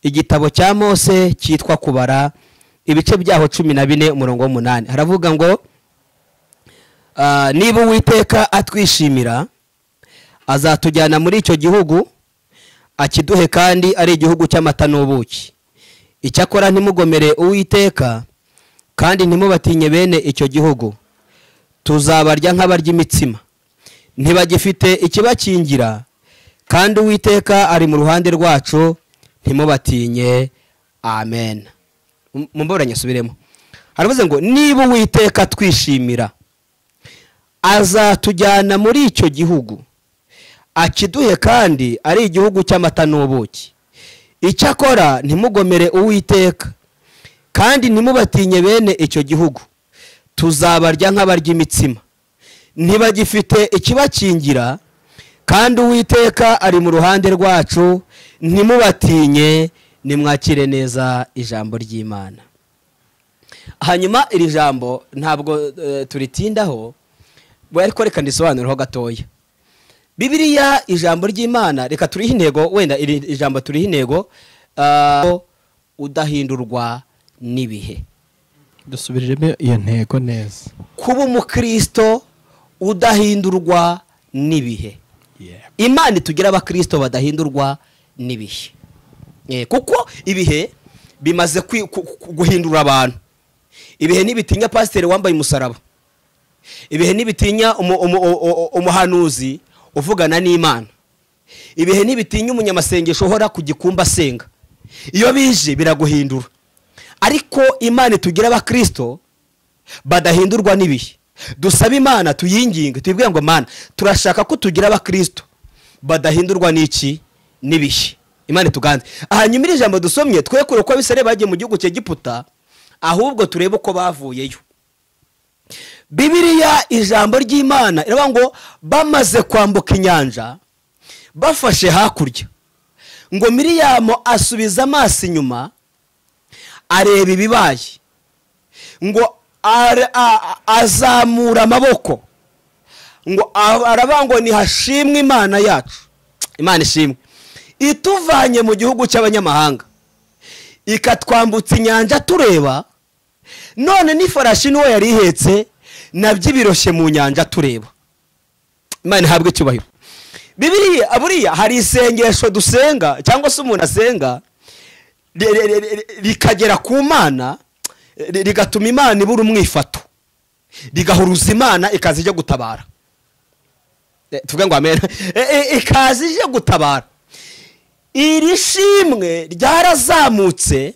S1: Igitabo cya Mose cyitwa Kubara, ibice byaho 14 umurongo w'8. Haravuga ngo niba Uwiteka atwishimira azatujyana muri icyo gihugu akiduhe, kandi ari igihugu cy'amata n'ubuki. Icyakora ntimugomere Uwiteka kandi ntimubatinye bene icyo gihugu, tuzabarya nk'abarya imitsima. Ntibagifite ikibakingira, kandi Uwiteka ari mu ruhande rwacu, ntimubatinye. Amen. Mumbabaranye nsubiremo. Haravuze ngo niba Uwiteka twishimira, Azatujyana muri icyo gihugu akiduhe, kandi ari igihugu cy'amata n'ubuki. Icyakora ntimugomere Uwiteka, kandi ntimubatinye bene icyo gihugu, tuzabarya nk'abarya imitsima. Ntibagifite ikibakingira, kandi Uwiteka ari mu ruhande rwacu, ntimubatinye. Nimwakire neza ijambo ry'Imana. Hanyuma iri jambo ntabwo turitindaho, ariko reka ndisobanureho gatoya. Bibiliya ijambo ry'Imana, reka turihe intego, wenda iri ijambo turihe intego, udahindurwa n'ibihe.
S2: Dusubiriremo iyo ntego neza.
S1: Kuba umukristo udahindurwa n'ibihe. Imana itugira abakristo badahindurwa n'ibihe. Kuko ibihe bimaze guhindura abantu. Ibihe ntibitinya pasiteri wambaye umusaraba. Ibihe ntibitinya umuhanuzi uvugana n'Imana. Ibihe ntibitinya umunyamasengesho uhora ku gikumba asenga. Iyo bije biraguhindura. Ariko Imana itugira abakristo badahindurwa n'ibihe. Dusaba Imana, tuyinginge, tuyibwire ngo Mana, turashaka ko tugira abakristo badahindurwa n'iki? N'ibihe. Imana ituganze. Hanyuma iri jambo dusomye, twe kure uko Abisirayeli bagiye mu gihugu cya Egiputa, ahubwo turebe uko bavuyeyo. Bibiliya ijambo ry'Imana iravuga ngo bamaze kwambuka inyanja bafashe hakurya, ngo Miriyamu asubiza amaso inyuma areba ibibaye, ngo azamura amaboko, ngo aravuga ngo nihashimwe Imana yacu. Imana ishimwe ituvanye mu gihugu cy'abanyamahanga ikatwambutsa inyanja tureba, none n'ifarashi n'uwo yari ihetse nabyo ibiroshye mu nyanja tureba. Imana ihabwe icyubahiro. Bibiliya buriya hari isengesho dusenga cyangwa se umuntu asenga rikagera ku Mana, rigatuma Imana ibura umwifato, rigahuruza Imana ikaza ije gutabara. Tuvuge ngo amen. Ikaza ije gutabara. Iri shimwe ryarazamutse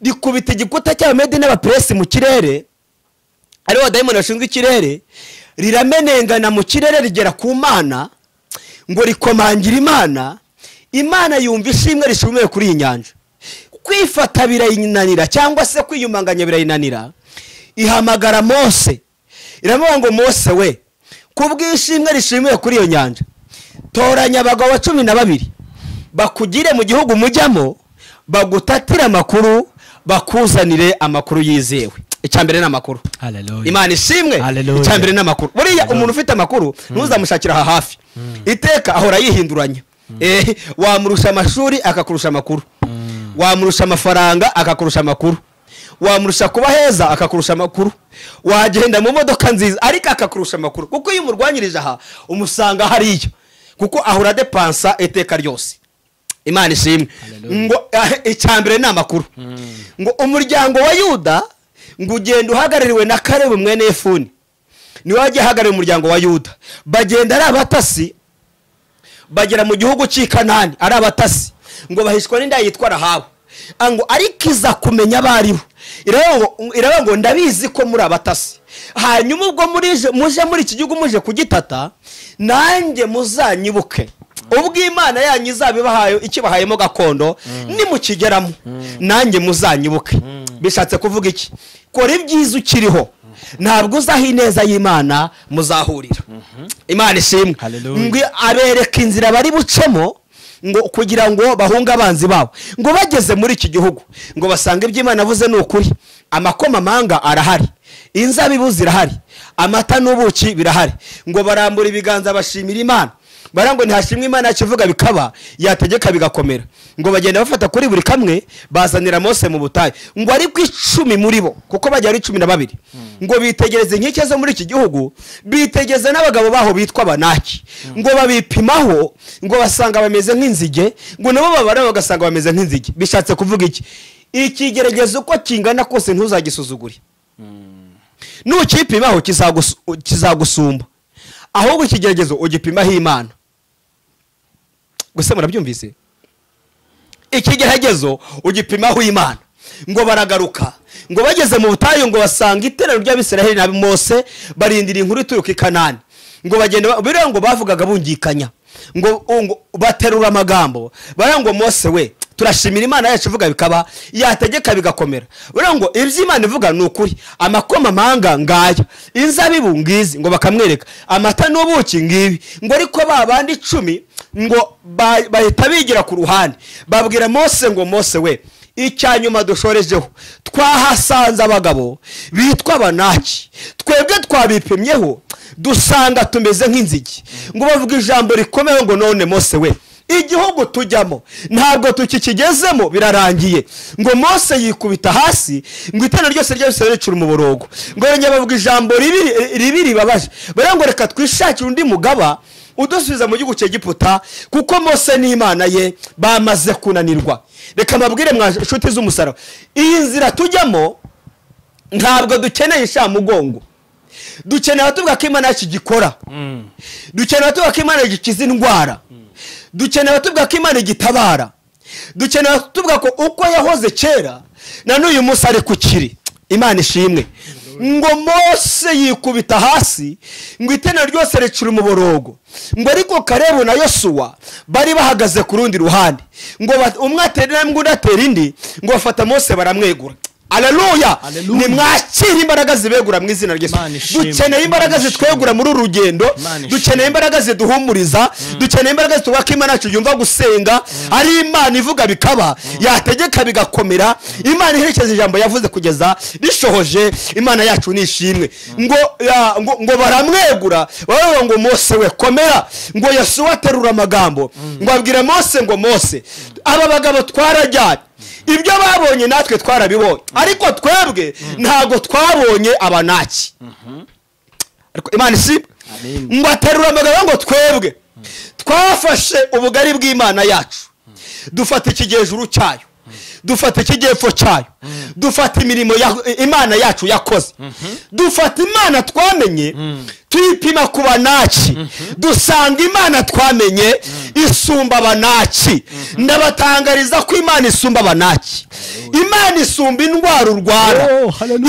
S1: rikubita igikuta cy'Abamedi n'Abaperesi mu kirere, aribo badayimoni bashinzwe ikirere, riramenengana mu kirere rigera ku Mana, ngo rikomangira Imana. Imana yumva ishimwe rishumiye kuri iyi nyanja. Kwifata birayinanira, cyangwa se kwiyumanganya birayinanira. Ihamagara Mose, iramuvuga ngo Mose we, kubw'ishimwe rishimiye kuri iyo nyanja, toranya abagabo 12 bakugire mu gihugu mujyamo, bagutatira amakuru, bakuzanire amakuru yizewe. Icyambere ni amakuru. Imana ishimwe. Icyambere ni amakuru. Buriya umuntu ufite amakuru ntuzamushakira aha hafi. Iteka ahora yihinduranya. Wamurusha amashuri akakurusha amakuru. Wamurusha amafaranga akakurusha amakuru. Wamurusha kuba heza akakurusha amakuru. Wagenda mu modoka nziza ariko akakurusha amakuru. Kuko iyo umurwanyirije aha umusanga hariyo. Kuko ahora depansa iteka ryose. Imana ishimwe. Ngo icyambere ni amakuru. Ngo umuryango wa Yuda ngo ugenda uhagarariwe na Kalebu mwene Yefuni. Niwe wagiye ahagarariye umuryango wa Yuda. Bagenda ari abatasi, bagera mu gihugu cy'i Kanani ari abatasi, ngo bahishwa n'inda yitwa Rahabu. Ngo ariko iza kumenya abaribo. Iravuga ngo ndabizi ko muri abatasi. Hanyuma ubwo muje muri iki gihugu muje kugitata, nanjye muzanyibuke. Ubwo Imana yanyu izabibahaye ikibahayemo gakondo, nimukigeramo nanjye muzanyibuke. Bishatse kuvuga iki? Kora ibyiza ukiriho, ntabwo uzaho ineza y'Imana muzahurira. Imana ishimwe. Ngo abereka inzira bari bucemo ngo kugira ngo bahunge abanzi babo. Ngo bageze muri iki gihugu ngo basanga ibyo Imana avuze ni ukuri. Amakomamanga arahari, inzabibu zirahari, amata n'ubuki birahari. Ngo barambura ibiganza bashimira Imana. Barango ntihashimwe Imana yakivuga bikaba, yategeka bigakomera. Ngo bagenda bafata kuri buri kamwe bazanira Mose mu butayu. Ngo ariko 10 muri bo, kuko bajya ari 12, ngo bitegereze inkike zo muri iki gihugu, bitegeze n'abagabo baho bitwa Banaki. Ngo babipimaho, ngo basanga bameze nk'inzige, ngo nabo babara bagasanga bameze nk'inzige. Bishatse kuvuga iki? Ikigeregezo uko kingana kose ntuzagisuzugure. Nukipimaho kizagusumba. Ahubwo ikigeregezo ugipimaho Imana. Gusa murabyumvise? Ikigeragezo ugipimaho Imana. Ngo baragaruka, ngo bageze mu butayu ngo basanga iteraniro ry'Abisiraheli na Mose barindira inkuru ituruka i Kanani. Ngo bagenda biriya ngo bavugaga bungikanya, ngo baterura amagambo baravuga ngo Mose we turashimira Imana yacu ivuga bikaba, yategeka bigakomera. Baravuga ngo ibyo Imana ivuga ni ukuri, amakoma manga ngaya, inzabibu ngizi, ngo bakamwereka amata n'ubuki ngibi. Ngo ariko ba bandi 10 ngo bahita bigira ku ruhande, babwira Mose ngo Mose we icyanyuma dushorejeho twahasanze abagabo bitwa Abanaki, twebwe twabipimyeho dusanga tumeze nk'inzige. Ngo bavuga ijambo rikomeye ngo none Mose we igihugu tujyamo ntabwo tukikigezemo, birarangiye. Ngo Mose yikubita hasi, ngo itana ryose ry'Abisirayeli ricura umuborogo. Ngo yongera bavuga ijambo ribi ribabaje, baravuga ngo reka twishakire undi mugaba udusubiza mu gihugu cy'Egiputa, kuko Mose n'Imana ye bamaze kunanirwa. Reka mbabwire mwa nshuti z'umusaraba, iyi nzira tujyamo ntabwo dukeneye inshamugongo, dukeneye tuvuga ko Imana yacu igikora, dukeneye tuvuga ko Imana igikiza indwara, dukeneye tuvuga ko Imana igitabara, dukeneye tuvuga ko uko yahoze kera na n'uyu munsi ari kukiri. Imana ishimwe. Ngo Mose yikubita hasi, ngo iteraniro ryose ricura umuborogo. Ngo ariko Kalebu na Yosuwa bari bahagaze ku rundi ruhande, ngo umwe atera intambwe undi atera indi, ngo bafata Mose baramwegura. Haleluya! Nimwakire imbaraga zibegura mu izina rya Yesu. Dukeneye imbaraga zitwegura muri uru rugendo, dukeneye imbaraga ziduhumuriza, dukeneye imbaraga zitubaka Imana yacu yumva gusenga, ari Imana ivuga bikaba, yategeka bigakomera, Imana iherekeza ijambo yavuze kugeza rishohoje. Imana yacu nishimwe. Ngo baramwegura, baravuga ngo Mose we komera. Ngo Yosuwa aterura amagambo, ngo abwira Mose ngo Mose aba bagabo twarajyanye, ibyo babonye natwe twarabibonye, ariko twebwe ntabwo twabonye Abanaki. Ariko Imana ishimwe. Ngo aterura amagambo ngo twebwe twafashe ubugari bw'Imana yacu, dufata ikigejuru cyayo, dufata ikigepfo cyayo, dufata imirimo Imana yacu yakoze, dufata Imana twamenye tuyipima ku Banaki, dusanga Imana twamenye isumba Abanaki. Ndabatangariza ko Imana isumba Abanaki. Imana isumba indwara urwara,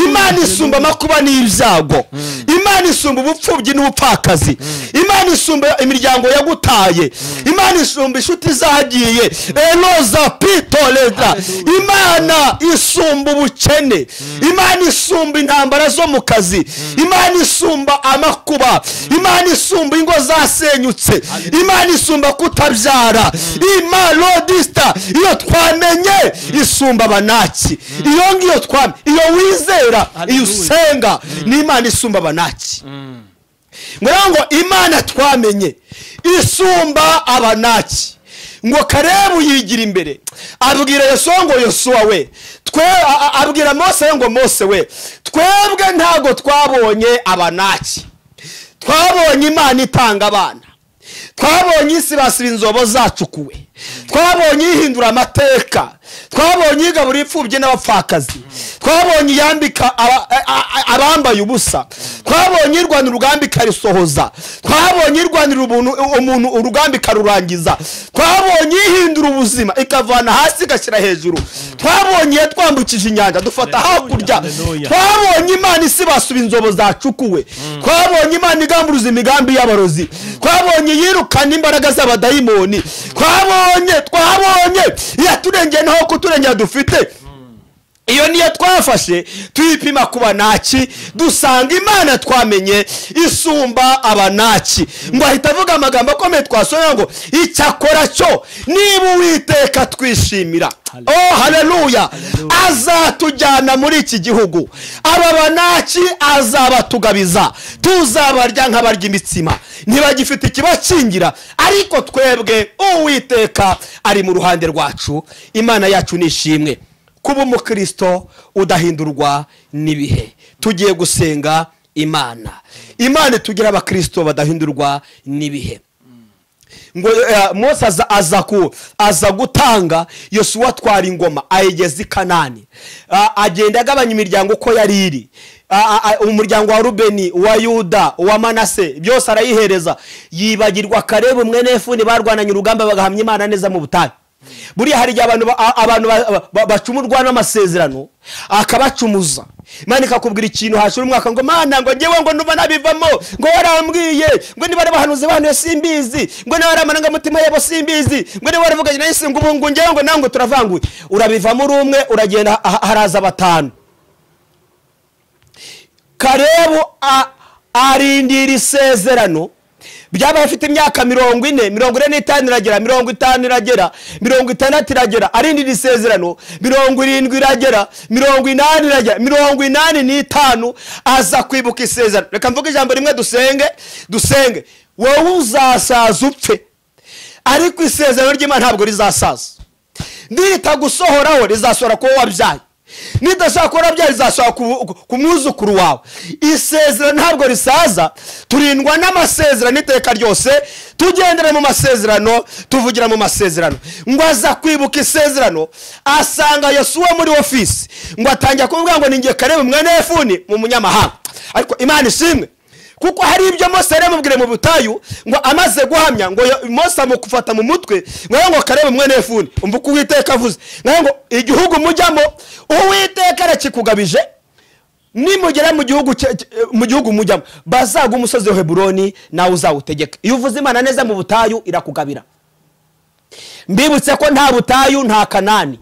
S1: Imana isumba amakuba n'ibyago, Imana isumba ubupfubyi n'ubupfakazi, Imana isumba imiryango yagutaye, Imana isumba inshuti zagiye, eloza pitoleza, Imana isumba ubukene, Imana isumba intambara zo mu kazi, Imana isumba amakuba, Imana isumba ingo zasenyutse, Imana isumba kutabyara, Imalodista iyo twamenye isumba Abanaki. Iyo ngiyo twamenye, iyo wizera, iyo usenga, ni Imana isumba Abanaki. Ngo Imana twamenye isumba Abanaki. Ngo Kalebu yigira imbere, abwira Yosuwa ngo Yosuwa we, abwira Mose ngo Mose we, twebwe ntago twabonye Abanaki, twabonye Imana itanga abana, twabonye isi basira inzobo zacukuwe, twabonye ihindura amateka, twabonye igabura imfubyi n'abapfakazi, twabonye yambika abambaye ubusa, twabonye irwanira urugamba ikarisohoza, twabonye irwanira umuntu urugamba ikarurangiza, twabonye ihindura ubuzima ikavana hasi igashyira hejuru, twabonye yatwambukije inyanja dufata hakurya, twabonye Imana isi basuba inzobo zacukuwe, twabonye Imana igamburuza imigambi y'abarozi, twabonye yirukana imbaraga z'abadayimoni, twabonye yaturengeye naho kuturengera dufite. Iyo niyo twafashe tuyipima ku Banaki, dusanga Imana twamenye isumba Abanaki. Ngo ahita avuga amagambo akomeye twasomye ngo icyakora cyo niba Uwiteka twishimira, oh haleluya, azatujyana muri iki gihugu, aba Banaki azabatugabiza, tuzabarya nk'abarya imitsima, ntibagifite ikibakingira, ariko twebwe Uwiteka ari mu ruhande rwacu. Imana yacu nishimwe. Kuba umukristo udahindurwa n'ibihe. Tugiye gusenga Imana. Imana tugira abakristo badahindurwa n'ibihe. Ngo Mose aza gutanga, Yosuwa atwara ingoma ayigeza i Kanani, agenda agabanya imiryango uko yari iri, umuryango wa Rubeni, uwa Yuda, uwa Manase, byose arayihereza. Yibagirwa Kalebu mwene Yefune barwananye urugamba bagahamya Imana neza mu butayu. Buriya hari igihe abantu bacumurwa n'amasezerano akabacumuza. Imana ikakubwira ikintu hashira umwaka ngo Mana ngo ngewe ngo ndumva nabivamo, ngo warambwiye, ngo niba ari abahanuzi bahanuye simbizi, ngo niba ari amarangamutima yabo simbizi, ngo niba waravuganye na Yesu ngo ubu ngo ngewe ngo nango turavanguye. Urabivamo uri umwe, uragenda haraza batanu. Kalebu arindira isezerano. Byaba afite imyaka 40, 45 iragera, 50 iragera, 60 iragera, arindira isezerano, 70 iragera, 80 iragera, 85 aza kwibuka isezerano. Reka mvuge ijambo rimwe dusenge. Wowe uzasaza upfe, ariko isezerano ry'Imana ntabwo rizasaza. Niritagusohoraho rizasohora kuwo wabyaye, nidashaka kuba wabyaye rizasohora ku mwuzukuru wawe. Isezerano ntabwo risaza. Turindwa n'amasezerano iteka ryose, tugendera mu masezerano, tuvugira mu masezerano. Ngo aza kwibuka isezerano, asanga Yosuwa muri ofisi, ngo atangira kuvuga ngo ninjye Kalebu mwene Yefuni mu munyamahanga. Ariko Imana ishimwe, kuko hari ibyo Mose yaramubwire mu butayu, ngo amaze guhamya ngo Mose amukufata mu mutwe, ngo Kalebu mwene Yefuni, umva uko Uwiteka avuze, ngo igihugu mujyamo Uwiteka arakikugabije, nimugera mu gihugu mujyamo bazaga umusozi wa Heburoni nawe uzawutegeka. Iyo uvuze Imana neza mu butayu irakugabira. Mbibutse ko nta butayu nta Kanani.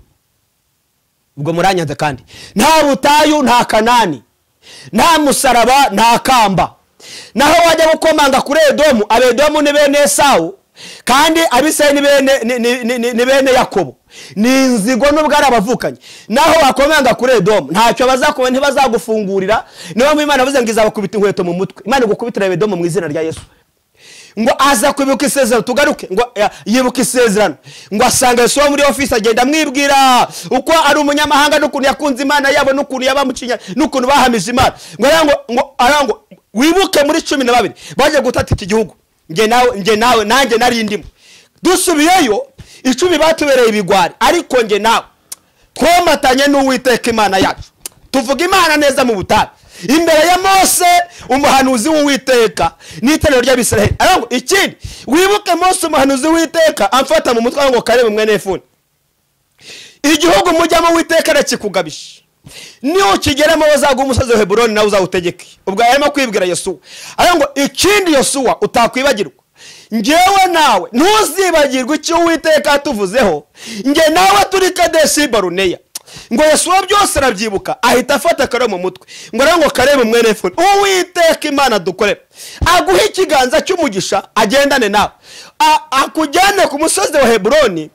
S1: Ubwo muranyanze kandi. Nta butayu nta Kanani, nta musaraba nta kamba. Naho wajya gukomanga kuri Edomu, Abedomu ni bene Esawu, kandi Abisirayeli ni bene Yakobo. Ni inzigo nubwo ari abavukanye. Naho wakomanga kuri Edomu ntacyo bazakuba, ntibazagufungurira. Niyo mpamvu Imana yavuze ngo izabakubita inkweto mu mutwe. Imana igukubitira Edomu mu izina rya Yesu. Ngo aza kwibuka isezerano, tugaruke, ngo yibuka isezerano, ngo asanga Yosuwa muri ofisi, agenda amwibwira uko ari umunyamahanga n'ukuntu yakunze Imana yabo, n'ukuntu yabamucinya, n'ukuntu bahamije Imana. Ngo wibuke muri 12 baje gutata iki gihugu, nge nawe nanjye nari ndimo. Dusubiyeyo 10 batubereye ibigwari, ariko nge nawe twomatanye n'Uwiteka Imana yacu, tuvuga Imana neza mu butayu imbere ya Mose umuhanuzi w'Uwiteka n'iterero ry'Abisirayeli. Ariko ikindi wibuke Mose umuhanuzi w'Uwiteka amfata mu mutwe ngo Kalebu mwene Yefune, igihugu mujyamo Uwiteka arakikugabisha, niyo ukigeramo bazaguha umusozi wa Heburoni nawe uzawutegeke. Ubwo arimo kwibwira Yosuwa. Ariko ikindi Yosuwa utakwibagirwa, ngewe nawe ntuzibagirwe icyo Uwiteka atuvuzeho, nge nawe turi Kadeshi Baruneya. Ngo Yosuwa byose arabyibuka, ahita afata Kalebu mu mutwe, ngo ngo Kalebu mwene Yefune, Uwiteka Imana dukorera aguhe ikiganza cy'umugisha, agendane nawe, akujyane ku musozi wa Heburoni,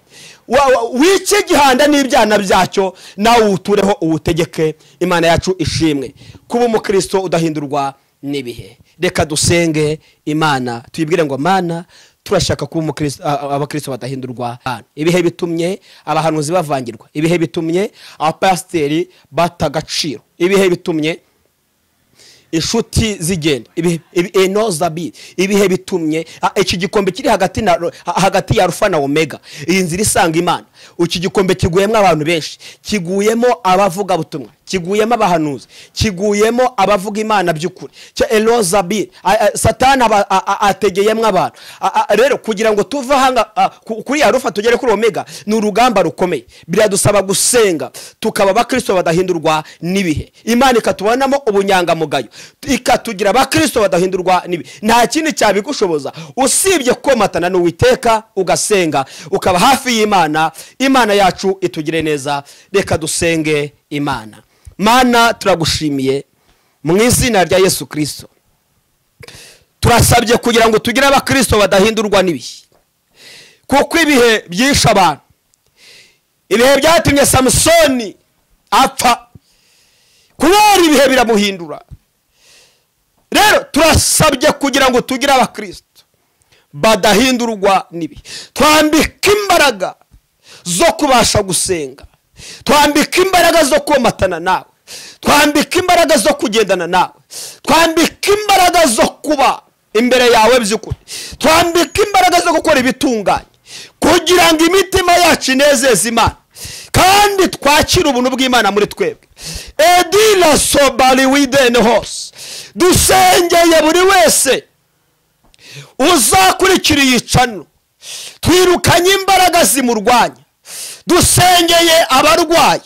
S1: wice gihanda n'ibyana byacyo, nawe utureho uwutegeke. Imana yacu ishimwe. Kuba umukristo udahindurwa n'ibihe. Reka dusenge Imana, tuyibwire ngo Mana turashaka kuba umukristo, abakristo badahindurwa. Ibihe bitumye abahanuzi bavangirwa, ibihe bitumye abapasiteri bata agaciro, ibihe bitumye inshuti zigenda, ibihe bitumye iki gikombe kiri hagati ya Alfa na Omega, iyi nzira isanga Imana. Iki gikombe kiguyemo abantu benshi, kiguyemo abavuga butumwa, kiguyemo abahanuzi, kiguyemo abavuga Imana by'ukuri. Elozabi Satani ategeyemo abantu. Rero kugira ngo tuve hanga kuri Alfa tugere kuri Omega ni urugamba rukomeye. Biradusaba gusenga tukaba abakristo badahindurwa n'ibihe. Imana ikatubonamo ubunyangamugayo, ikatugira abakristo badahindurwa n'ibihe. Nta kindi cyabigushoboza usibye komatana n'Uwiteka, ugasenga, ukaba hafi y'Imana. Imana yacu itugire neza. Reka dusenge Imana. Mana turagushimiye mu izina rya Yesu Kristo. Turasabye kugira ngo tugire abakristo badahindurwa n'ibihe, kuko ibihe byishe abantu. Ibihe byatumye Samusoni apfa, kubera ibihe biramuhindura. Rero turasabye kugira ngo tugire abakristo badahindurwa n'ibihe. Twambike imbaraga zo kubasha gusenga, twambike imbaraga zo komatana nawe, twambike imbaraga zo kugendana nawe, twambike imbaraga zo kuba imbere yawe by'ukuri, twambike imbaraga zo gukora ibitunganye, kugira ngo imitima yacu inezeze Imana, kandi twakire ubuntu bw'Imana muri twebwe. Edila sobali widene hose. Dusengeye buri wese uzakurikira iyi cano, twirukanye imbaraga zimurwanya.
S3: Dusengeye abarwayi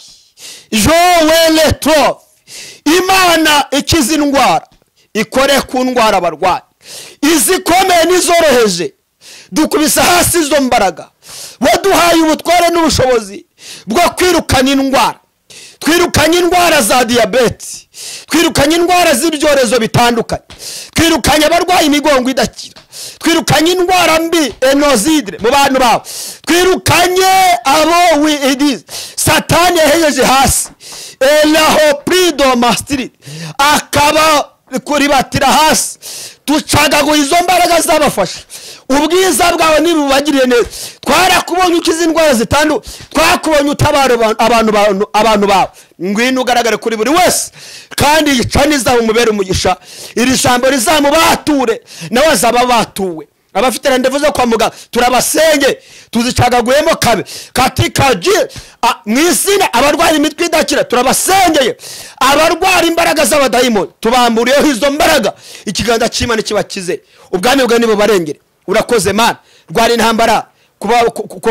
S3: Joel 12, Imana ikiza indwara, ikore ku ndwara abarwayi, izikomeye n'izoroheje. Dukubise hasi izo mbaraga. Waduhaye ubutware n'ubushobozi bwo kwirukana indwara. Twirukanye indwara za diyabete, twirukanye indwara z'ibyorezo bitandukanye, twirukanye abarwaye imigongo idakira, twirukanye indwara mbi enozidre mu bantu bawe, twirukanye abo widize Satani yahejeje hasi elahoprido mastiri akaba kuribatira hasi. Tucagaguye izo mbaraga zabafasha. Ubwiza bwawe nibubagiriye neza. Twarakubonye ukiza indwara zitandukanye, twakubonye utabara abantu bawe. Ngwino ugaragare kuri buri wese, kandi yicane izamubere umugisha. Iri jambo rizamubature nawe azaba batuwe. Abafite rendez-vous zo kwa muganga turabasenge, tuzicagaguyemo kabe katika mu izina. Abarwara imitwe idakira turabasengeye, abarwara imbaraga z'abadayimoni tubamburiyeho izo mbaraga, ikiganza cy'Imana kibakize, ubwami bwawe nibubarengere. Urakoze Mana. Rwara intambara ku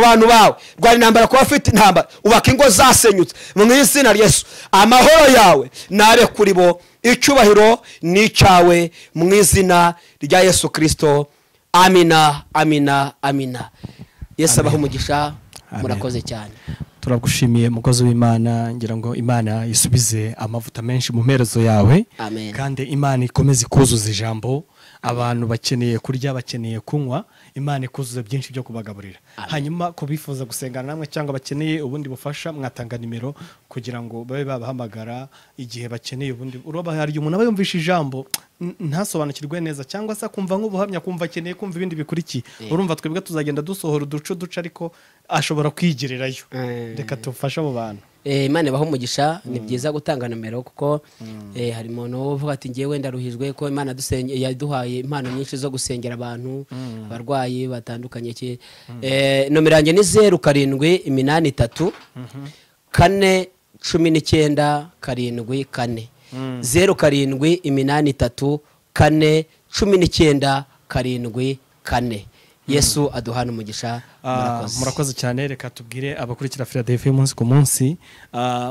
S3: bantu bawe, rwara intambara ku bafite intambara, ubaka ingo zasenyutse mu izina rya Yesu. Amahoro yawe nabe kuri bo, icyubahiro ni icyawe mu izina rya Yesu Kristo. Amina, amina, amina. Yesu abahe umugisha. Murakoze cyane.
S2: Turagushimiye mukozi w'Imana, ngira ngo Imana isubize amavuta menshi mu mperezo yawe.
S1: Amen.
S2: Kandi Imana ikomeze ikuzuza ijambo. Abantu bakeneye kurya, bakeneye kunywa, Imana ikuzuze byinshi byo kubagaburira. Hanyuma kubifuza gusengana namwe cyangwa bakeneye ubundi bufasha, mwatanga nimero kugira ngo babe babahamagara igihe bakeneye ubundi. Uroba hari umuntu aba yumvisha ijambo ntasobanukirwe neza, cyangwa se akumva nk'ubuhamya, kumva akeneye kumva ibindi bikurikiye. Urumva twebwe tuzagenda dusohora uduce duce, ariko ashobora kwigererayo. Reka tufashe abo bantu.
S1: Imana ibahe umugisha. Ni byiza gutanga nomero kuko hari umuntu uvuga ati ngewe ndaruhijwe ko Imana yaduhaye impano nyinshi zo gusengera abantu abarwayi batandukanye. Nomero yanjye ni 0 7 8 3 4 19 7 4, 0 7 8 3 4 19 7 4. Yesu aduhana umugisha.
S2: Murakoze cyane. Reka tubwire abakurikira Philadelphia umunsi ku munsi,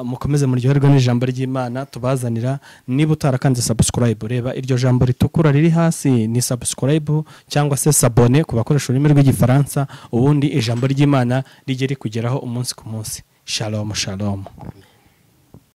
S2: mukomeze muryoherwe n'ijambo ry'Imana tubazanira. Niba utarakanze subscribe, reba iryo jambo ritukura riri hasi ni subscribe cyangwa se sabone ku bakoresha ururimi rw'Igifaransa, ubundi ijambo ry'Imana rijye rikugeraho umunsi ku munsi. Shalom, shalom.